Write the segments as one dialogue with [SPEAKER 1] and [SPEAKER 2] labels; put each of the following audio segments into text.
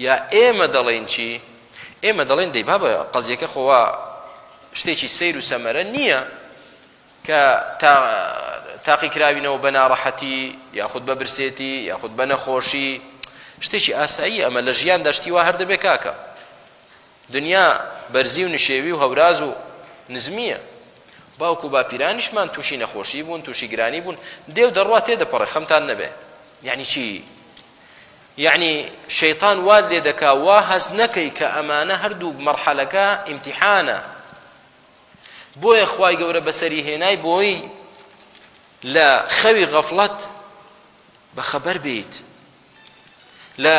[SPEAKER 1] یا ئێمە دەڵێین چی؟ ئێمە دەڵێین دەی بابە قەزیەکە خۆ وا شتێکی سەیر و سەمەرە نییە کە تا تاقیکراوینەوە بە ناڕەحەتی یاخود بە برسێتی یاخود بە نەخۆشی شتێکی ئاسایی ئەمە لە ژیاندا شتی وا هەر دەبێ کاکە دنیا بەرزی و نشێوی و هەوراز و نزمییە باوک و باپیرانیشمان تووشی نەخۆشی بوون تووشی گرانی بوون دێ و دەڕوا تێدەپەڕێ خەمتان نەبێ یعنی چی یەعنی شەیتان وات لێ دەکا وا هەست نەکەی کە ئەمانە هەردوو مەرحەلەکە ئیمتیحانە بۆیە خوای گەورە بەسەری هێنای بۆی لە خەوی غەفڵەت بەخەبەر بیت لە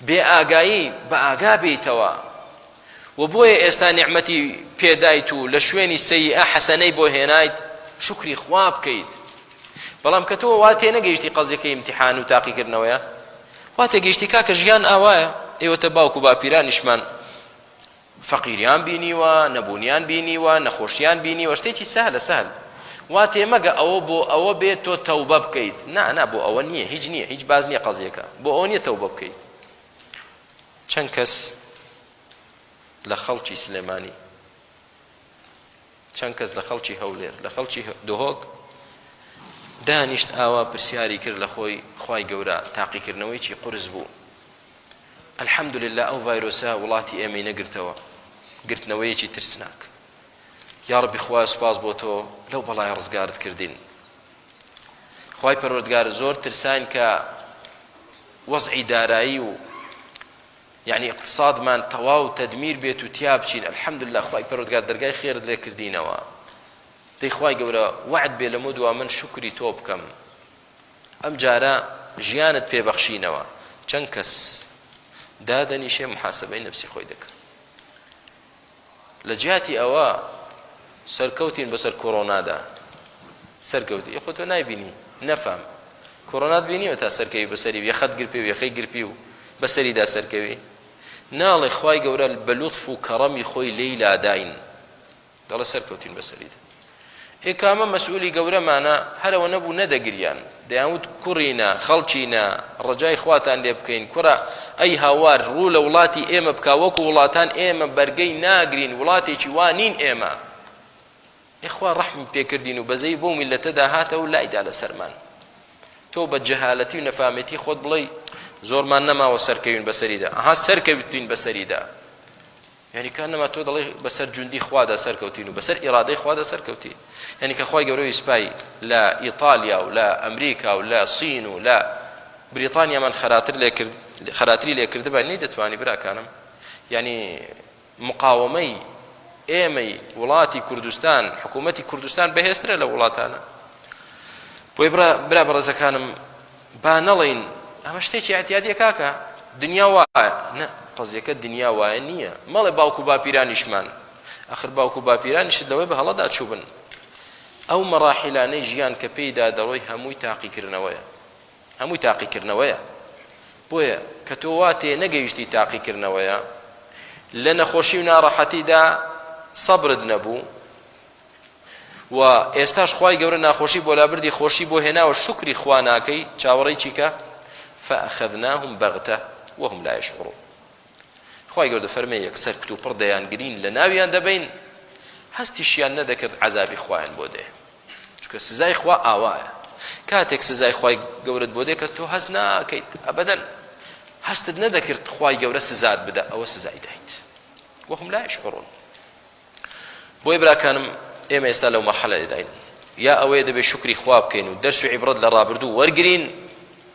[SPEAKER 1] بێ ئاگایی بە ئاگا بیتەوە و بۆیە ئێستا نیعمەتی پێدایت و لە شوێنی سەیئە حەسەنەی بۆ هێنایت شوکری خوا بکەیت بەڵام کە تۆ وا تێنەگەیشتی قەزیەکەی ئیمتیحان و تاقیکردنەوەیە وا تێگەیشتی کاکە ژیان ئاوایە ئێوەتە باوک و باپیرانیشمان فەقیریان بینیوە نەبوونیان بینیوە نەخۆشیان بینیوە شتێکی سەهلە سەهل وا تێمەگە ئەوە بۆ ئەوە بێت تۆ تەوبە بکەیت نا نا بۆ ئەوە نییە هیچ نییە هیچ باز نییە قەزیەکە بۆ ئەوە نییە تەوبە بکەیت چەند کەس لە خەڵکی سلێمانی چەند کەس لە خەڵکی هەولێر لە خەڵکی دهۆک دانیشت ئاوا پرسیاری کرد لە خۆی خوای گەورە تاقیکردنەوەیکی قورس بوو الحمدلله ئەو ڤایرۆسە وڵاتی ئێمەی نەگرتەوە گرتنەوەیەکی ترسناک یاڕەبی خوایە سوپاس بۆ تۆ لەو بەڵایە ڕزگارت کردین خوای پەروەردگار زۆر ترساین کە وەزعی دارایی و یعنی اقتصادمان تەواو تەدمیر بێت و تیا بچین الحمدلله خوای پەروەردگار دەرگای خێرت لێ کردینەوە دەی خوای گەورە وەعد بێ لەمە دوا من شوکری تۆ بکەم ئەم جارە ژیانت پێ بەخشینەوە چەند کەس دادەنیشێ محاسبەی نەفسی خۆی دەکە لە جیاتی ئەوە سەرکەوتین بەسەر کۆرۆنادا سەرکەوتی یخۆ تۆ نایبینی نەفام کۆرۆنات بینیوە تا سەرکەوی بەسەری و یەخەت گرپی و یەخەی گرپی و بەسەریدا سەرکەوی ناڵێ خوای گەورە بە لوتف و کەڕەمی خۆی لێی لاداین دەڵێ سەرکەوتین بەسەریدا ئێ کامە مەسئولی گەورەمانە هەرەوە نەبوو نەدەگریان دەیانوت کوڕینە خەڵکینە ڕەجای خواتان لێ بکەین کوڕە ئەی هاوار ڕوو لە وڵاتی ئێمە بکا وەکو وڵاتان ئێمە بەرگەی ناگرین وڵاتێکی وا نین ئێمە ئێخوا ڕەحمی پێکردین و بەزەی بۆ میلەتەدا هاتەوە لایدا لەسەرمان تۆ بە جەهالەتی و نەفامێتی خۆت بڵێی زۆرمان نەماوە سەرکەوین بەسەریدا ئەها سەرکەوتین بەسەریدا یانی کانما تۆ دەڵێی بەسەر جوندی خوادا سەرکەوتین و بەسەر ئیرادەی خوادا سەرکەوتی یعنی کە خوای گەورە ویسپای لە ئیتالیا و لە ئەمریکا و لە سین و لە بریتانیامان خەراتر لێکرد خەراتری لێکردبا نەیدەتوانی براکانم یعنی مقاومەی ئێمەی وڵاتی کوردستان حکوومەتی کوردستان بەهێزترە لە وڵاتانە بۆی برا برا بەڕێزەکانم با نەڵێین ئەمە شتێکی ئیعتیادیە کاکە دنیا وایە نە قەزیەکە دنیا وایە نییە مەڵێ باوک و باپیرانیشمان ئەخر باوک و باپیرانیشت لەوەی بە هەڵەدا چووبن ئەو مەراحیلانەی ژیان کە پێیدا دەڕۆی هەمووی تاقیکردنەوەیە هەمووی تاقیکردنەوەیە بۆیە کە تۆ وا تێ نەگەیشتی تاقیکردنەوەیە لە نەخۆشی و ناڕەحەتیدا سەبرت نەبوو و ئێستاش خوای گەورە ناخۆشی بۆ لابردی خۆشی بۆ هێناوە شوکری خوا ناکەی چاوەڕێی چیکە فأخذناهم بغتە وهم لا يشعرون خوای گەورە دەفەرمێ یەکسەر کتوپڕ دەیانگرین لە ناویان دەبەین هەستیشیان نەدەکرد عەزابی خوایان بۆ دێ چونکە سزای خوا ئاوایە کاتێک سزای خوای گەورەت بۆ دێ کە تۆ هەست ناکەیت ئەبەدەن هەستت نەدەکرد خوای گەورە سزات بدە ئەوە سزای دایت وهم لا يشعرون بۆیە براکانم ئێمە ئێستا لەو مەرحەلەیەداین یا ئەوەیە دەبێت شوکری خوا بکەین و دەرس و عیبرەت لە ڕابردوو وەرگین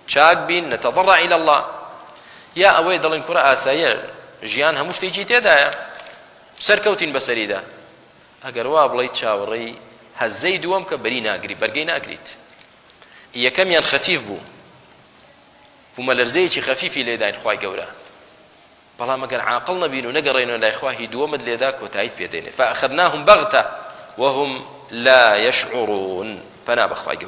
[SPEAKER 1] چاک بین نەتەضڕع إلى الله یا ئەوەیە دەڵێن کوڕە ئاساییە ژیان هەموو شتێکی تێدایە سەرکەوتین بەسەریدا ئەگەر وا بڵێی چاوەڕێی هەزەی دووەم کە بەری ناگری بەرگەی ناگریت یەکەمیان خەفیف بوو بوومەلەرزەیەکی خەفیفی لێداین خوای گەورە بەڵام ئەگەر عاقڵ نەبین و نەگەڕێینەوە لای خوا هی دووەمت لێدا کۆتاییت پێ دێنێ فأخذناهم بغتە وهم لا يشعرون پەنا بەخوای گەورە.